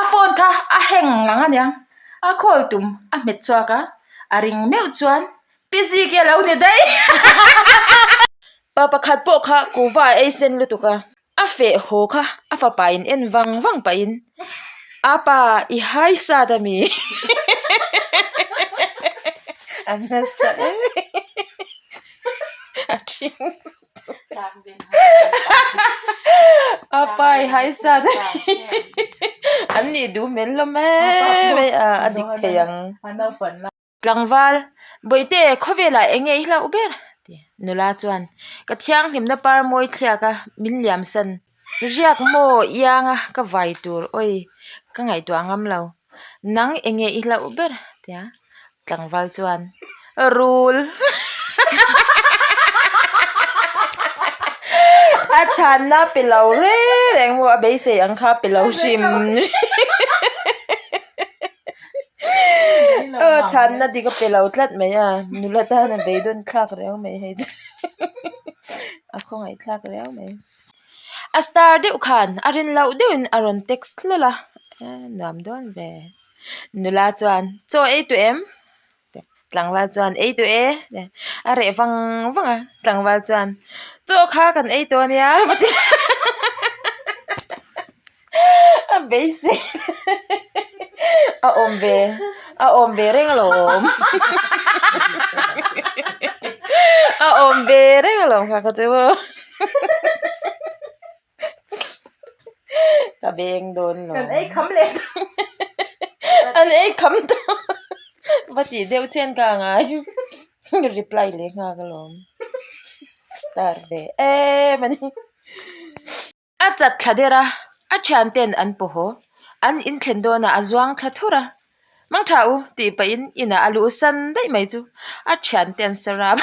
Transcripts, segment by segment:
A phone kha a heng ngang aniang, a call tum a hmet chhuak a, a ring meuh chuan Pi Ziki a lo ni daih. Pa pakhat pawh kha kuhva a ei sen lutuk a, a feh haw kha a fapa in en vang vang pahin A pa i hai sat a mi? A nasa em a ṭhing. A pa i hai sat a mi? An nih duh hmel hlawm em mai a, a dik thei ang. Tlangval, Bawihte, khawvelah eng nge i hlauh ber? ti nula chuan ka thianghlimna par mawi thliak a, min liam san. Riak maw ianga ka vai tur awi ka ngaihtuah ngam lo. Nang eng nge i hlauh ber? tia tlangval chuan rul a chhanna pe lo reng reng maw a beisei ang kha pe lo hrim hrim. Aw chhanna dik a pe lo tlat mai a nula tan a beidawn thlak riau mai hei chu a khawngaih thlak riau mai a star deuh khan a rin loh deuhin a rawn text hlawl a nuam dawn ve nula chuan chaw ei tawh em tlangval chuan ei tawh e a reh vang vang a tlangval chuan chaw kha kan ei tawh ania A beisei a awm ve a awm ve reng alawm a awm ve reng alawm kha kha chu ka beng dawn lo Kan ei kham leh an ei kham tawh va tih deuh chian ka ngai reply leh nghak alawm star ve em a ni. A chat thla der a, a thianten an paw haw. An inthlen dawnah a zuang thla thur a, Mang tha u tih pahin inah a luh san daih mai chu a thiante an sa rap.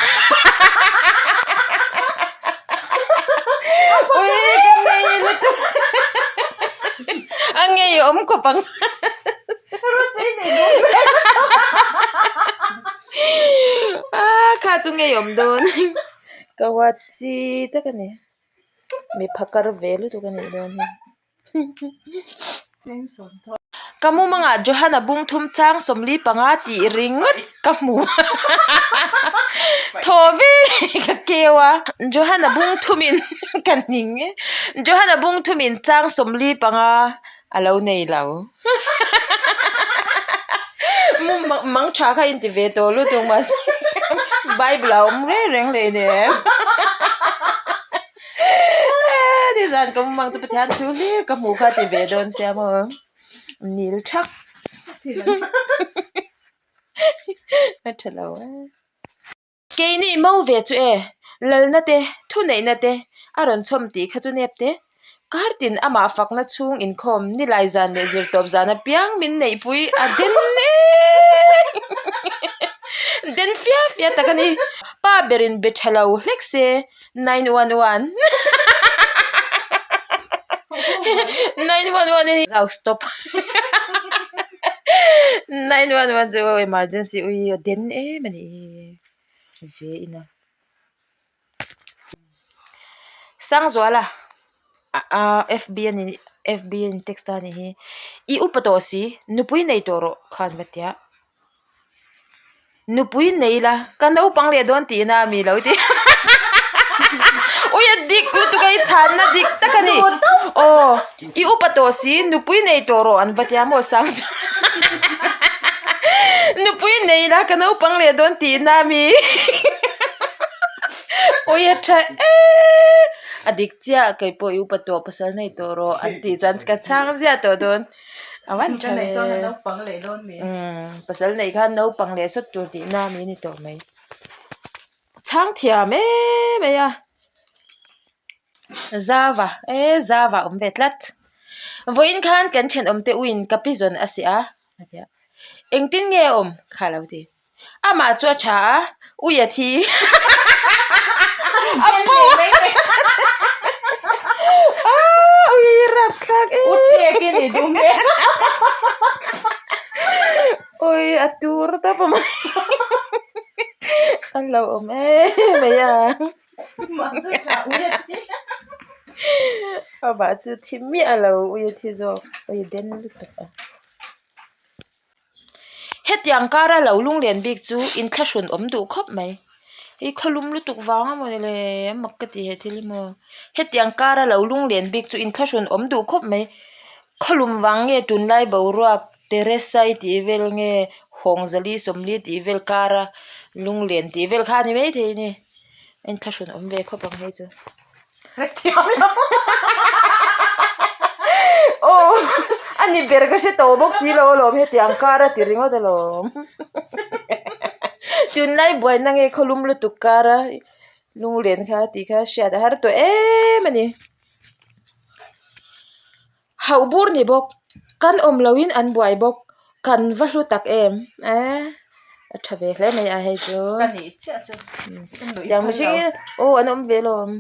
Ui ka ngei lutuk a ngei awm khawp ang. Kha chu ngei awm dawn ka huat chi tak a ni. Mi phakar ve lutuk a nih dawn hi. Ka mumangah Johana bung thum chang 45 tih ringawt ka hmu thaw ve ka keu a Johana bung thumin ka ning e Johana bung thumin chang 45 a lo nei lo mumang tha kha inti ve tawh lutuk mahse bible a awm reng reng hleinem nizan ka mumang chu Pathian thu hlir ka hmuh kha ti ve dawn sia maw nil thak a tha lo e. Keini mo ve chu e, lalna te, thuneihna te a rawn chhawm tih kha chu nep te. Kar tin amah fakna chhung inkhawm nilai zan leh zirtawp zan apiang min neihpui a den e den fia fia tak a ni. Pa berin be tha lo hlek se 911 911 hi zau stop 911 chu emergency ui a den em a ni ve ina Sangzuala ah fb a ni fb a in text a nih hi i upa tawh si nupui nei tawh rawh khan va tia. Nupui nei la ka naupang leh dawn tihna a mi lo ti ui a dik lutuk a i chhanna dik tak a ni aw i upa tawh si nupui nei tawh rawh an va tia maw sang chu nupui nei la ka naupang leh dawn tihna a mi ui a tha eee a dik chiah kei pawh i upa tawh pasal nei tawh rawh an tih chuan ka chhang ziah tawh dawn. A van tha ve. Umm pasal neih khan naupang leh sawt tur tih na mi ni tawh mai. Chhang thiam em mai a. Zava e zava awm ve tlat. Vawiin khan kan thenawm te uin ka pi zawn a si a a ti a. Engtin nge a awm kha a lo ti. Amah chu a tha a, ui a thi. A pu a ui rap thlak e. Ui a tur tawp a mai. An lo awm em mai a. Amah chu thi miah lo ui a thi zawk ui a den lutuk a. Hetiang kara lo lunglen bik chu inthlahrun awm duh khawp mai. Hei khawlum lutuk vang a mawni le a mak ka ti he thil hi maw. Hetiang kara lo lunglen bik chu inthlahrun awm duh khawp mai. Khawlum vang nge tunlai boruak Teresai tih vel nge Hawngzali Sawmli tih vel kara lunglen tih vel kha a ni maithei a ni. A inthlahrun awm ve khawp ang hei chu. Aw a ni ber ka hre tawh bawk si lo alawm hetiang kar a ti ringawt alawm tunlai buaina nge khawlum lutuk kar a lunglen kha tih kha hriat a har tawh em a ni. Hauh bur ni bawk kan awm loin an buai bawk kan va hlu tak em eh a tha ve hle mai a hei chu tiang mihring hi aw an awm ve alawm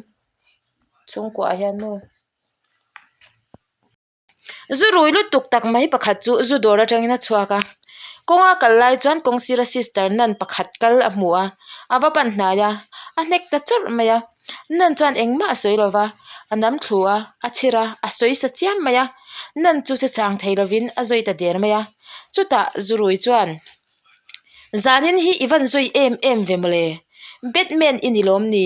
chhungkua ah hian maw zu rui lutuk tak mai pakhat chu zu dawr atangin a chhuak a kawnga kal lai chuan kawng sira sister nun pakhat kal a hmu a a va pan hnai a a hnek ta chawrh mai a. Nan chuan engmah a sawi lo va, a nam thlu a, a chhir a, a sawi sa chiam mai a. Nan chu che chang thei lovin a zawi ta der mai a. Chutah Zurui chuan, Zanin hi i van zawi em em ve mawle, Batman i ni lawm ni?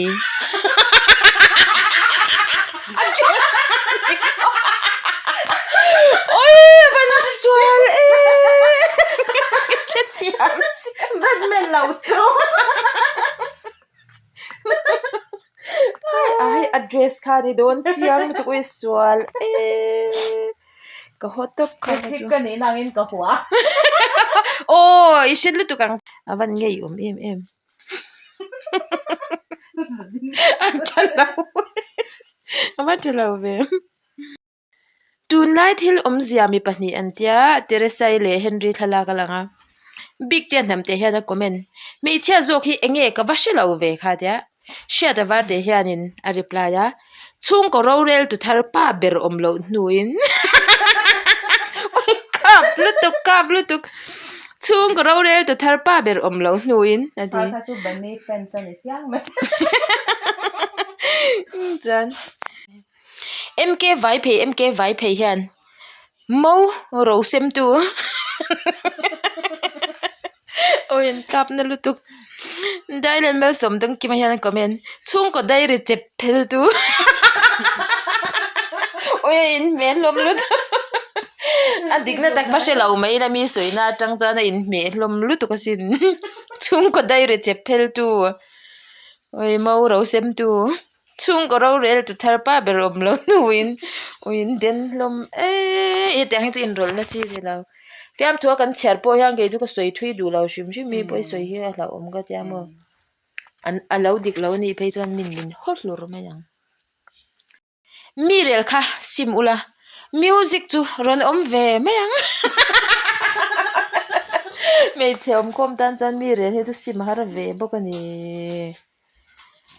Oi a van sual em! Hrethiam chiah. Batman lo chu. Ai a dress kha ni dawn chiang lutuk ui sual eee ka haw tawp kha kha chu ka nih nangin ka hua aw i hre lutuk ang a van ngei awm em em a tha lo a va tha lo ve. Tunlai thil awmzia mi pahnih an tia Teresai leh Henry thlalak a lang a, Biktea hnamte hian a comment, Hmeichhia zawk hi enge ka va hre lo ve kha tia Hriata Varte hianin a reply a, Chhungkaw rorel tu thar pa ber awm loh hnuin kap lutuk kap lutuk Chhungkaw rorel tu thar pa ber awm loh hnuin a ti. Kha chu Bunny fans a ni chiang mai. Chuan. MK Vaiphei MK Vaiphei hian mo ro sem tu awi an kap na lutuk Dailan Malsawm Dawngkima hian a comment chhungkaw dairy chep phel tu awi a inhmeh hlawm lutuk a dikna tak va hre lo mai ila mi sawina atang chuan a inhmeh hlawm lutuk asin chhungkaw dairy chep phel tu awi mo ro sem tu. Chhungkaw rorel tu thar pa ber awm lo hnuin ui in den hlawm eee hetiang hi chu inrawlh na chi a ni lo fiamthu a kan chhiar pawh hian kei chu ka sawi thui duh lo hrim hrim mi pawh i sawi hi a hlauhawm ka tia maw an a lo dik lo anih phei chuan min min haw hlur mai ang mi rel kha sim ula music chu rawn awm ve mai ang hmeichhe awmkhawm tan chuan mi rel hi chu sim a har ve bawk a ni.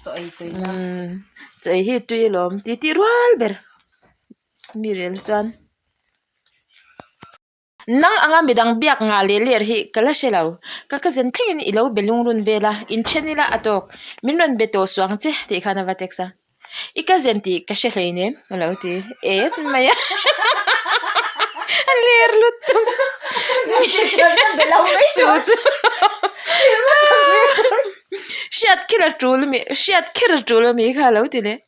Chaw ei tui na. Umm chaw ei hi tui alawm tih tih rual ber mi rel chuan nang anga midang biak ngah leh ler hi ka la hre lo ka cousin thlengin i lo be lungrun vel a inthen ila a tawk min rawn be tawh suh ang che tih khan a va text a. I cousin tih ka hre hleinem a lo ti et mai a a ler lutuk chu chu hriat kher a tul ami hriat kher a tul ami kha a lo ti leh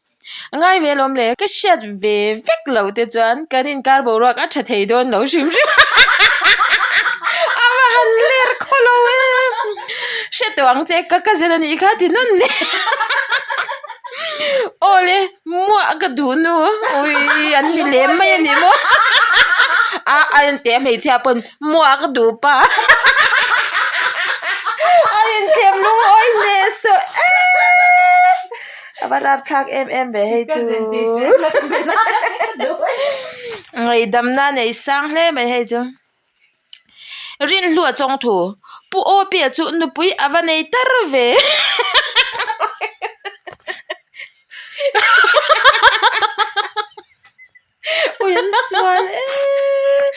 a ngai ve alawm le ka hriat ve vek loh te chuan kan inkar boruak a tha thei dawn lo hrim hrim a va han ler khaw lo em hre tawh ang che ka cousin a nih kha ti nawn leh. Awle muah ka duh nu ui an ni lem mai a ni maw a a en teh a hmeichhia pawn muah ka duh pa a inthlem lungawi hle saw eee a va rapthlak em em ve hei chu ngaihdamna nei sang hle mai hei chu. Rinhlua chawng thu, Pu Awpia chu nupui a va nei tar ve. Ui an sual eee.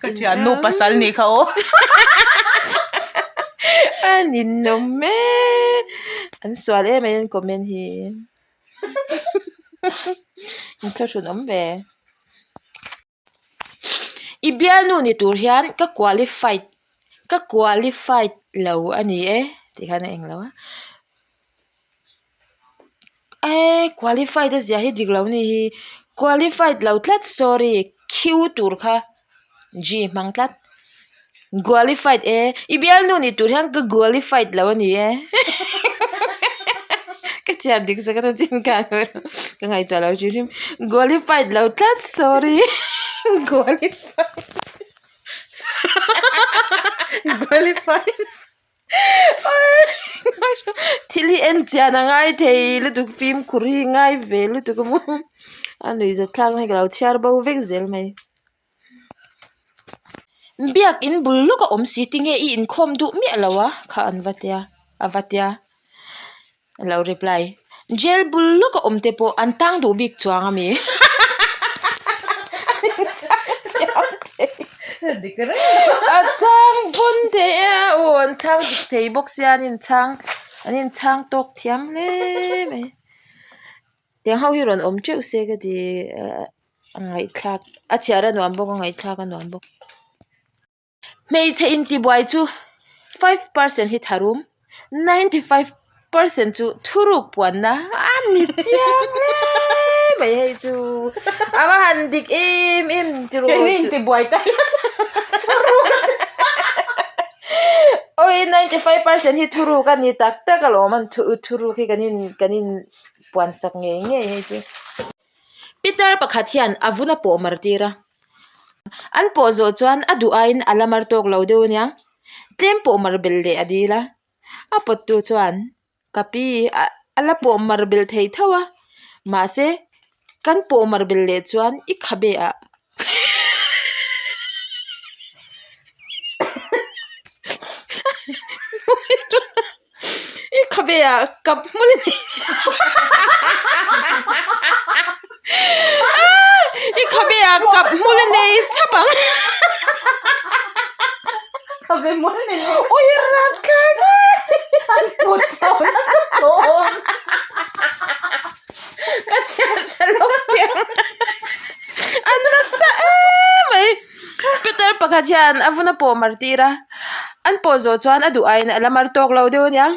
Ka thiannu pasal nih kha aw. A ninawm ee. An sual em mai an comment hi. Inthlahrun awm ve. I bialnu ni tur hian ka qualified ka qualified lo a ni e tih khan a eng lo a eee qualified a ziah hi dik lo a ni hi qualified lo tlat sorry q tur kha g hmang tlat qualified e i bialnu ni tur hian ka qualified lo a ni e ka chhiar dik sak a chin khan ka ngaihtuah lo hrim hrim qualified lo tlat sorry qualified qualified thil hi en chian a ngai thei lutuk fimkhur hi ngai ve lutuk a maw a nuihzat thlak na hi ka lo chhiar bo vek zel mai. Biakin bul lawk a awm si tinge i inkhawm duh miah lo a kha an va tia a va tia a lo reply jail bul lawk a awm te pawh an tang duh bik chuang ami a chang pawn thei e aw an chang dik thei bawk sia an inchhang an inchhang tawk thiam hle mai tiang ho hi rawn awm teuh se ka ti ah. A ngaihthlak a chhiar a nuam bawk a ngaihthlak a nuam bawk hmeichhe intibuai chu five percent hi tharum ninety five percent chu thuruk puanna a ni chiang hle mai hei chu a va han dik em em tiraw Keini intibuai ta awi ninety five percent hi thuruk a ni tak tak alawm an thuruk hi kan in kan in puan sak ngei ngei hei chu. Pitar pakhat hian a vun a pawh mar tir a, an pawh zawh chuan a duh aiin a la mar tawk lo deuh aniang, tlem pawh mar belh leh a dil a, a pawt tu chuan ka pi a la pawh mar belh thei tho a, mahse kan pawh mar belh leh chuan i khabe ah I khabe ah kap hmul a ni I khabe ah kap hmul a nei chap ang Khabe hmul a nei Ui rak thlak a An put chho nasa tawh Ka chhiar tha lo piang A nasa em mai Peter pakhat hian a vun a pawh mar tir a an pawh zawh chuan a duh aiin a la mar tawk lo deuh aniang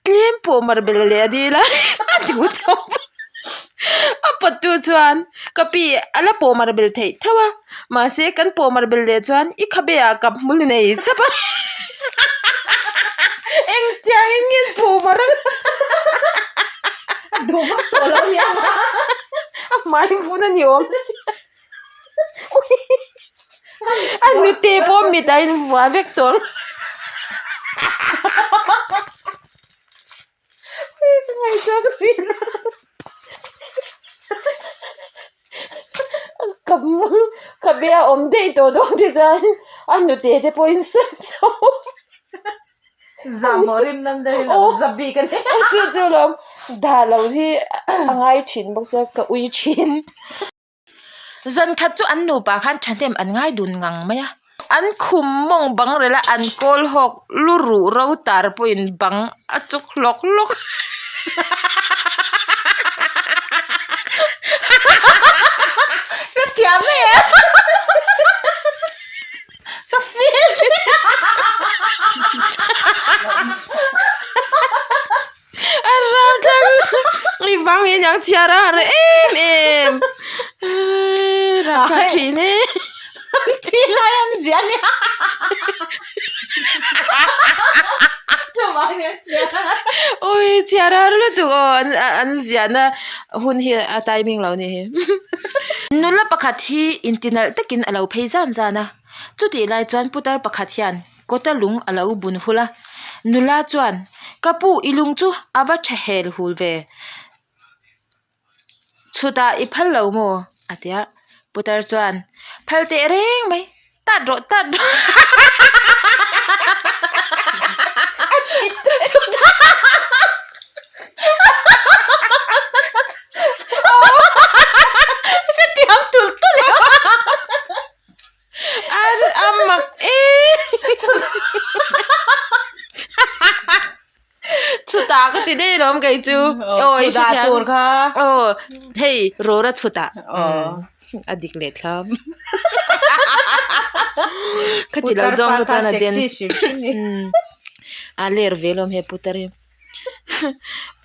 tlem pawh mar belh leh a dil a a duh tawp a pawt tu chuan ka pi a la pawh mar belh theih tho a mahse kan pawh mar belh leh chuan i khabe ah kap hmul i nei chap a engtiang in nge an pawh mar ang a duh vak tawh lo aniang a hmai vun a ni awm sia. A nute pawh mit a invuah vek tawh ang. Ka ngaihtuah ka rin Ka hmul ka be a awm daih tawh dawn te chuan a nute te pawh in sawi chho. Zahmawh rim nan deuh hi lo za bik a ni. Chu chu lawm dah lo hi a ngai thin bawk sia ka ui thin. Zan khat chu an nupa khan thahnem an ngai dun ngang mai a. An khum mawng bang rel a an kawl hawk lu ruh ro tar pawhin bang a chuk hlawk hlawk. Ka thiam e. Ka feel A ram thlak i vang hi aniang chhiar a har em em ram thlak thin e An ti lai an zia nia Chuvang ania chhiar a har Ui chhiar a har lutuk aw an an ziahna hun hi a timing lo nih hi Nula pakhat hi intinalh takin a lo phei zan zan a chutih lai chuan putar pakhat hian kawta lung a lo bun hul a nula chuan ka pu i lung chu a va tha hel hul ve chhutah i phal lo maw a ti a putar chuan phal teh reng mai tat rawh tat rawh Hrethiam tulh tulh e. A mak e. Chhut Chhutah ka ti daih alawm kei chu. Aw i hrethiam. Tur kha. Aw hei rawra chhutah. A dik leh thlam. Ka ti lo zawng ka chuan a den. A ler ve alawm he putar hi.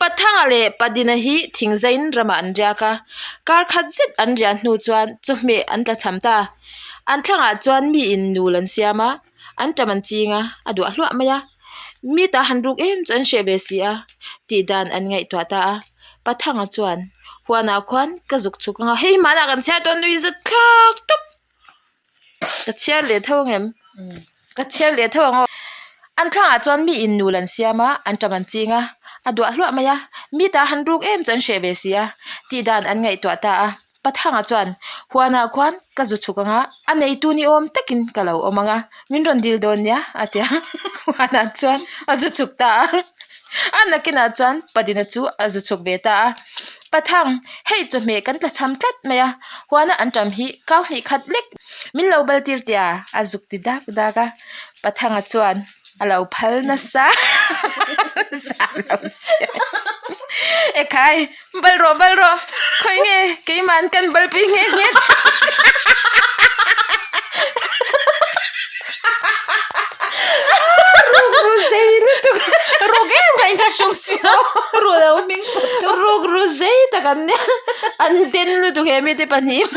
Pathanga leh Padina hi thingzaiin ramah an riak a, kar khat zet an riah hnu chuan chawhmeh an tla cham ta. An thlangah chuan miin nul an siam a, an ṭam an ching a, a duah hluah mai a. Mi ta han ruk em chu an hreh ve si a, tih dan an ngaihtuah ta a. Pathanga chuan, Huanah khuan ka zuk chhuk ang a, hei hmanah kan chhiar tawh nui zat thlak tawp. Ka chhiar leh tho ang em? Ka chhiar leh tho ang aw. An thlangah chuan mi in nul an siam a, an ṭam an ching a, a duah hluah mai a. Mi ta han ruk em chu an hreh ve si a, tih dan an ngaihtuah ta a. Pathanga chuan, Huanah khuan ka zu chhuk ang a, a neitu ni awm takin ka lo awm ang a, min rawn dil dawn nia, a ti a. Huanah chuan a zu chhuk ta a. A nakinah chuan Padina chu a zu chhuk ve ta a. Pathang, hei chawhmeh kan tla cham tlat mai a, huana an ṭam hi kau hnih khat lek min lo bal tir tia a zuk ti dak dak a. Pathanga chuan a lo phal nasa zah lo che. Ekhai, bal rawh bal rawh, khawi nge keima'n kan balpui nghe nghe. Ruk ru zei lutuk. Ruk em ka inthla hrung si a. Ru lo hming pawt tu. Ruk ru zei tak an nia. An den lutuk he mite pahnih.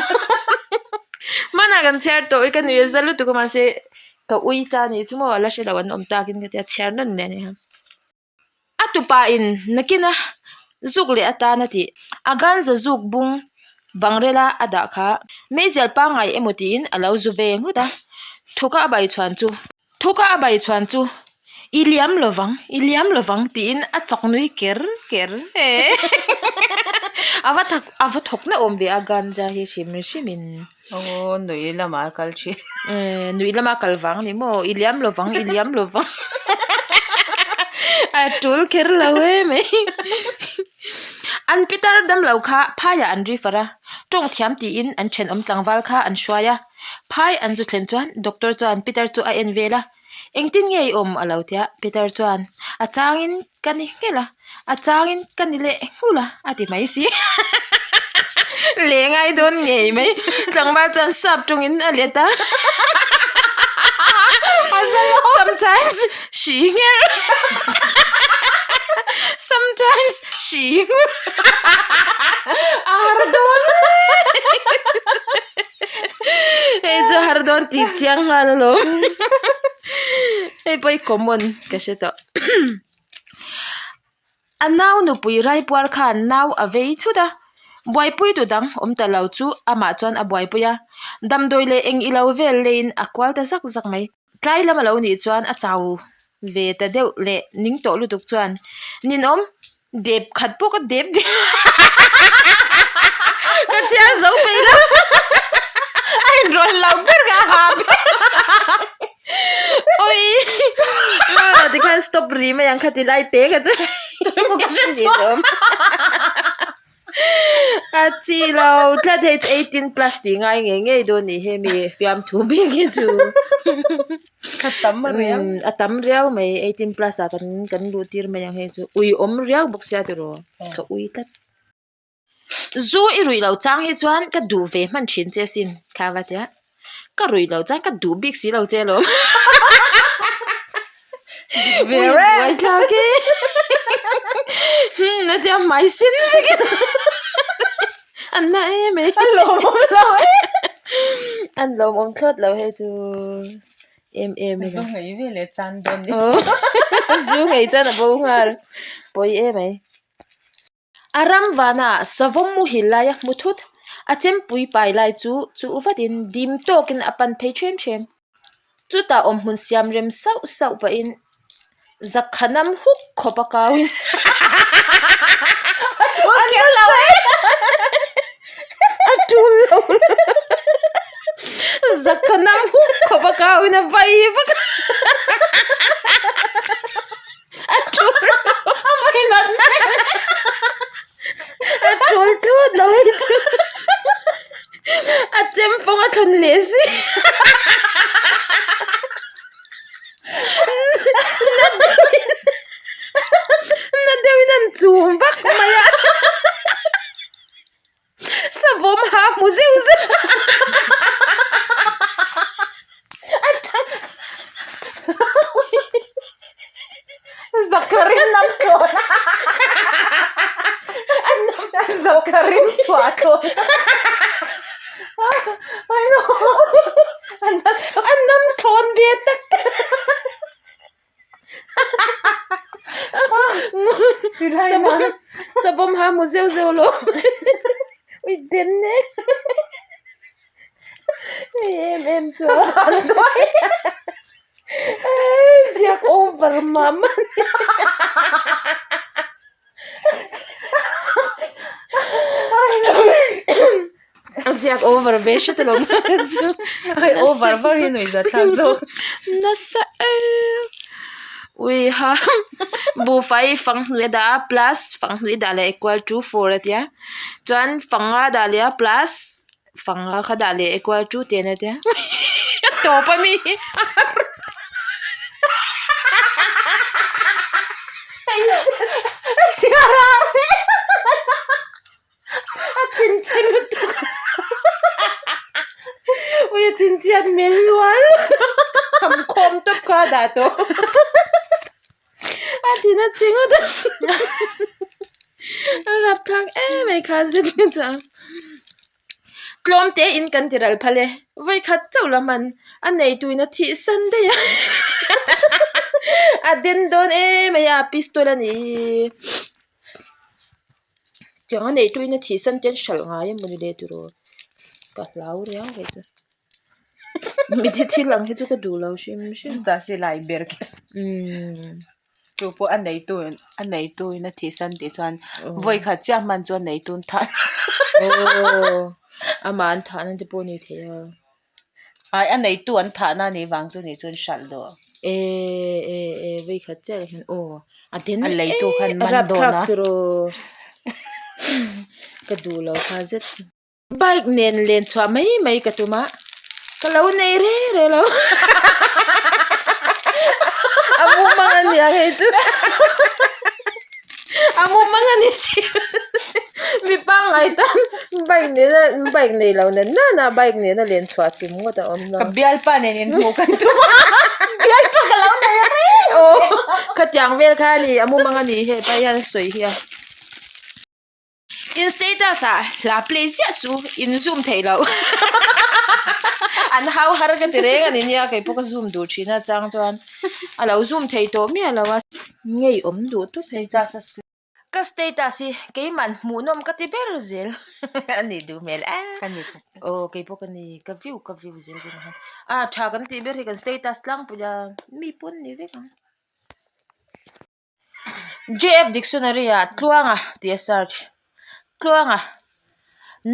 Hmanah kan chhiar tawh i ka nui a za lutuk a mahse ka ui ta nih chu maw la hre lo an awm takin ka tia chhiar nawn leh a nia. A tupa in nakin a zuk leh atan a tih a ganza zuk bung bangrela a dah kha meizial pangngai emaw tiin a lo zu ve ngawt a thuka a bai chhuan chu thuka a bai chhuan chu i liam lovang i liam lovang tiin a chawk nui ker ker a va thak a va thawk na awm ve a ganja hi hrim hrim in. Aw nui lamah a kal thin. Eh nui lama kal vang ni maw i liam lo vang i liam lo vang a tul kher lo e mai an pitar damlo kha phaiah an ri far a tawng thiam tiin an thenawm tlangval kha an hruai a phai an zu thlen chuan doctor chuan pitar chu a en vel a engtin nge i awm a lo tia pitar chuan a changin ka ni nghelh a a changin ka ni leh nghulh a a ti mai si leh ngai dawn ngei mai tlangval chuan sap tawngin a let a sometimes hri nghelh sometimes hri nghulh a har dawn hei chu har dawn tih chiang nghal alawm hei pawh hi common ka hre tawh. A nau nupui raipuar khan nau a vei thut a, buaipui tu dang awm ta lo chu amah chuan a buaipui a, damdawi leh eng ilo vel leiin a kual ta zak zak mai. Tlai lam a lo nih chuan a chau ve ta deuh leh ning tawh lutuk chuan ninawm dep khat pawh ka dep ve ka chhiar zo peih lo a inrawlh lo ber ka ha ber. Oi tikhan stop ri mai ang kha ti lai te kha chu ka hre chhuak a chi lo tlat hei chu 18 plus tih ngai ngei ngei dawn nih hemi fiamthu bik hi chu a tam riau a tam riau mai 18 plus ah kan kan luh tir mai ang hei chu ui awm riau bawk sia tiraw ka ui tlat. Zu i ruih loh chang hi chuan ka duh ve hman thin che asin kha va tia ka ruih loh chuan ka duh bik si lo che alawm Ve reng buai thlak e hmm a tia hmai sin vek in an na em e a lawmawm lo e an lawmawm thlawt lo hei chu em em zu ngei ve leh chan dawn ni zu ngei chuan a bo nghal pawi em ai. A ram vana savawm muhil laia hmu thut, a chempui pai lai chu chuh vatin dim tawkin a pan phei ṭhem ṭhem. Chutah awmhmun siam rem sauh sauh pahin zakhanam huk khawp a kauin A tul lo e! A tul lo Zakhanam huk khawp a kauin a vai vak a. A tul A vai nat mai. A tul tlut lo hei chu. A chem fawng a thlun leh si. Na deuhin na chhuah thlawn A nam thlawn ve tak Savawm ha mu zeuh zeuh lo ui den e hei em em chu ziak over mah mah a ziak over ve hret alawm chu hei over var hi nuih zat thlak zawk nasa em ui ha buhfai fang hnih a dah a plus fang hnih a dah leh equal to four a tia chuan fang a dah leh a plus fang a kha dah leh equal to ten a tia a tawp ami a thinchhe lutuk ui a thinchhiat hmel lual kham khawm tawp kha a dah tawh a thin a chhe ngawt a a rapthlak em mai kha zet hi chuan tlawm te in kan ti ral phal e vawikhat chauh la hman a nei tuin a thih san daih a a den dawn em mai a pistol a nih hi. Tiang a neih tuin a thih san ten hralh ngai emaw ni le tiraw ka hlau riau ve chu mitthi thil ang hi chu ka duh lo hrim hrim chutah silai ber khi umm chu pawh a neitu a neitu in a thih san tih chuan vawi khat chiah hman chu a neitu an thah aw amah an thahna te pawh a ni thei a. Ai a neitu an thahna a nih vang chu nih chuan hralh duh. E e e vei khat chiah hian aw a den A leitu khan e man rap dawn thlak a. tiraw ka duh lo kha zet chu. Bike nen len chhuah mai mai ka tum a ka lo nei re re lo a mumang a nia hei chu. A mumang a ni hrim mi pangngai tan bike nena bike nei lo nen nana bike nena len chhuah tum ngawt a awm lo. Ka bialpa nen inhmuh kan tum a bialpa ka lo nei a reng aw khatiang vel kha a ni a mumang a ni hepa hian a sawi hi a. In status ah hla play ziah su in zoom theih loh an hau har ka ti reng a ni nia kei pawh ka zoom duh thin a chang chuan a lo zoom thei tawh miah lo a ngei awm duh tawp hei chu ka status hi keimah hmuhnawm ka ti ber zel a nih duh hmel e aw kei pawh ka ni ka view ka view zel bawk a a tha kan tih ber hi kan status tlangpui a mi pawn ni vek ang. JF Dictionary ah Tluanga tih a search. Tluanga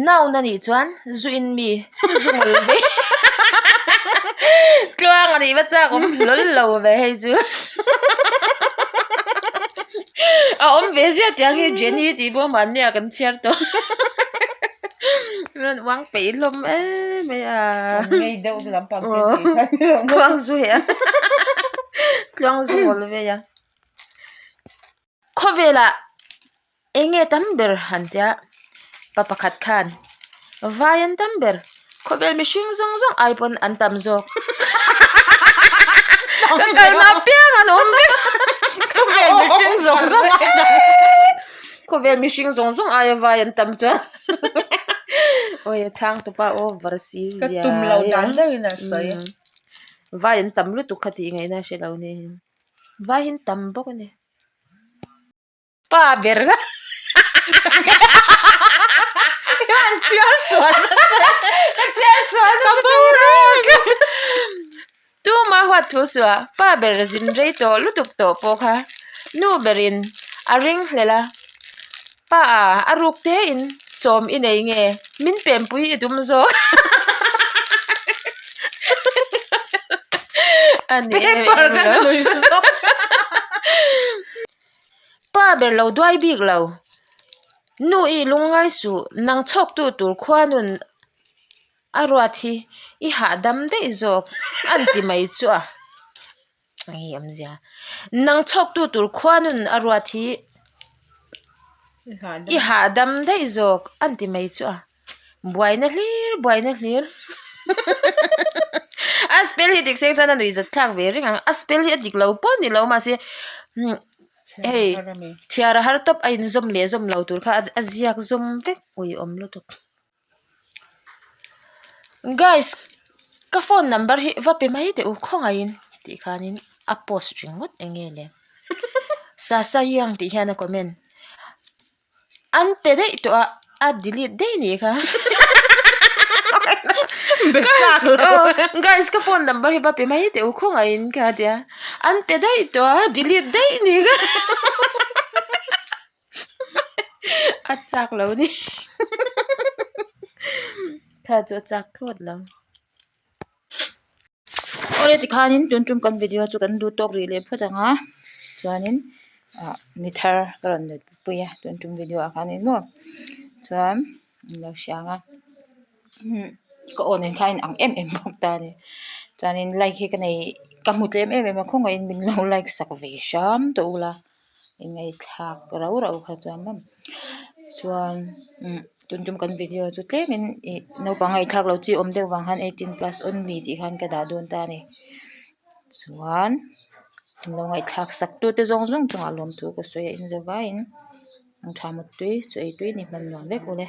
noun a nih chuan zu in mi zu ngul ve Tluanga nih va chak awm hlawl lo ve hei chu a awm ve ziah tiang hi Jenny tih pawh mahni ah kan chhiar tawh rawn uang peih hlawm em mai a. Ngei deuh lampang te tih kha ni lo maw. Tluang zu heh a Tluang zu ngul ve a. Khawvelah eng nge tam ber han tia pa pakhat khan vai an tam ber khawvel mihring zawng zawng ai pawn an tam zawk ka kalna apiang an awm vek khawvel mihring zawng zawng ai tam khawvel mihring zawng zawng aia vai an tam chuan awi a chhang tupa over si ka tum lo dan deuhin a sawi vai an tam lutuk kha tih ngaihna a hre lo ni. Vai hi an tam bawk a ni. Pa ber kha An chiar sual nasa e. Ka chiar sual nasa tur e. Tuma huat thu suah pa ber zin rei tawh lutuk tawh pawh kha nu berin a ring hlel a. Pa a a ruk te in chawm i nei nge min pempui i tum zawk a ni em em lo pa ber lo duai bik lo nu i lungngai suh nang chhawk tu tur khua nun a ruat hi i hahdam daih zawk an ti mai chu a. Hei awmzia nang chhawk tu tur khuanun a ruat hi i hahdam daih zawk an ti mai chu a buaina hlir buaina hlir a spell hi dik seng chuan a nuih zat thlak ve reng ang a spell hi a dik lo pawh ni lo mahse. Hei chhiar a har tawp a inzawm leh zawm lo tur kha a ziak zawm vek uiawm lutuk. Guys ka phone number hi va pe mai teh u khawngaihin tih khanin a post ringawt eng nge le Sasa Young tih hian a comment an pe daih tawh a a delete daih nih kha guys ka phone number hi va pe mai teh u khawngaihin kha tia an pe daih tawh a delete daih nih kha. A chak lo ni kha chu a chak thlawt lo awle tikhanin tun tum kan video chu kan duh tawk rih leh phawt ang a chuanin ah mi thar ka rawn let pui a tun tum video ah khanin maw chuan in lo hria ang a ka aw nen khan a inang em em bawk ta a ni chuanin like hi ka nei ka hmu tlem em em a khawngaihin min lo like sak ve hram tawh ula. Inngaihthlak rau rau kha chuan maw chuan umm tun tum kan video chu tlemin ih naupang ngaihthlak loh chi awm deuh vang khan eighteen plus only tih khan ka dah dawn ta a ni chuan an lo ngaihthlak sak tu te zawng zawng chungah lawmthu ka sawi a inzau vaiin an tha mut tui chu ei tui ni hman nuam vek ule.